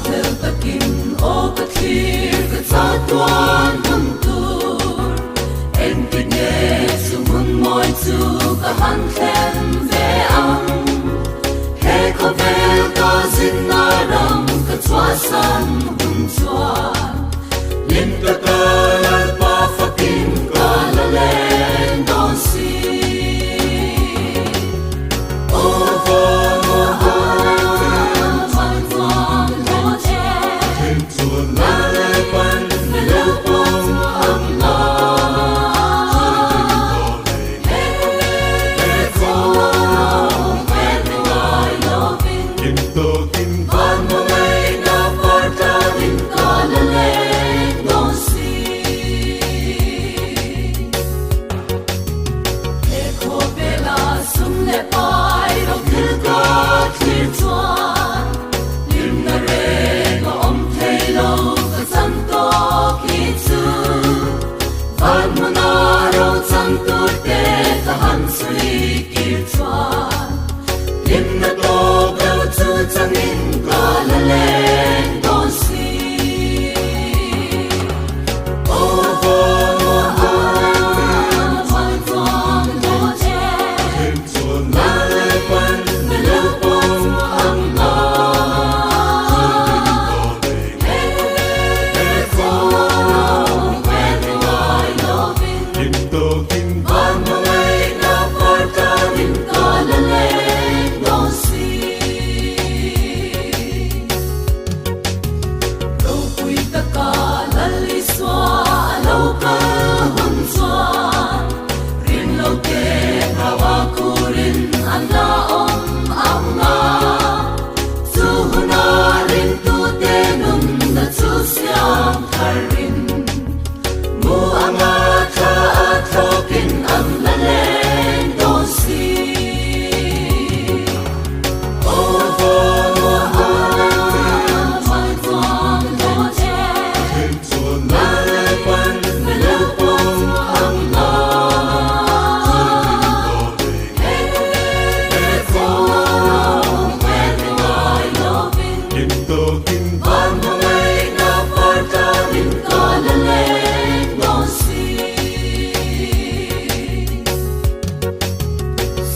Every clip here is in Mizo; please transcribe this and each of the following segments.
Nghakhlel takin aw ka thlir ka chatuan hun tur. Engtin nge chu hmun mawi chu ka han thlen ve ang? He khawvel ka zinna ram ka chhuahsan hun chuan hlim taka Lalpa fakin ka la leng dawn si. He khawvela sum leh pai ro thil ka thlir chuan hlimna reng a awm thei lo ka chan tawk hi chu van hmuna ro chang tur te ka han chhui kir chuan hlimna tawk lo chu changin ka la leng dawn si. Ropui taka Lal Isua a lo kal hun chuan rin lo te hraua khurin an la awm ang a, chu huna ringtute nunna chu siam tharin mu anga thla a thlawkin an la leng dawn si.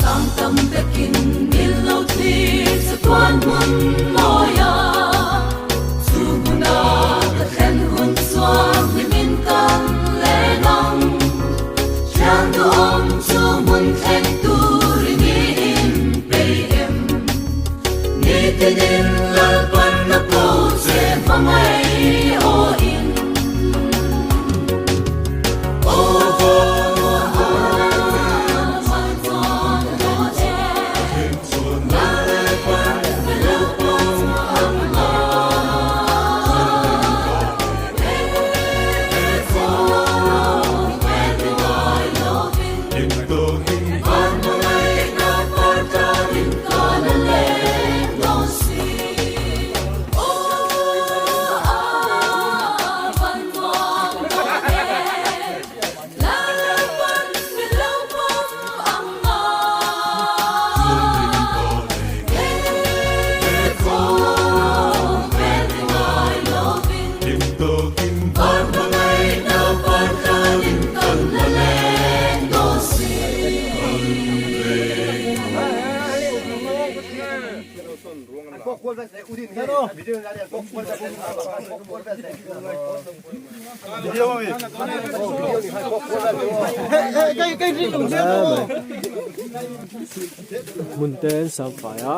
Sang tam takin min lo thlir chu tuan hmun mawi a, chu hmuna ka thlen hun chuan hlimin kan leng ang. Thian duhawm chu hmun thleng tur i niin pei em? Nitinin Lalpan a ko che hma mai aw in. Hmun te an sam fai a.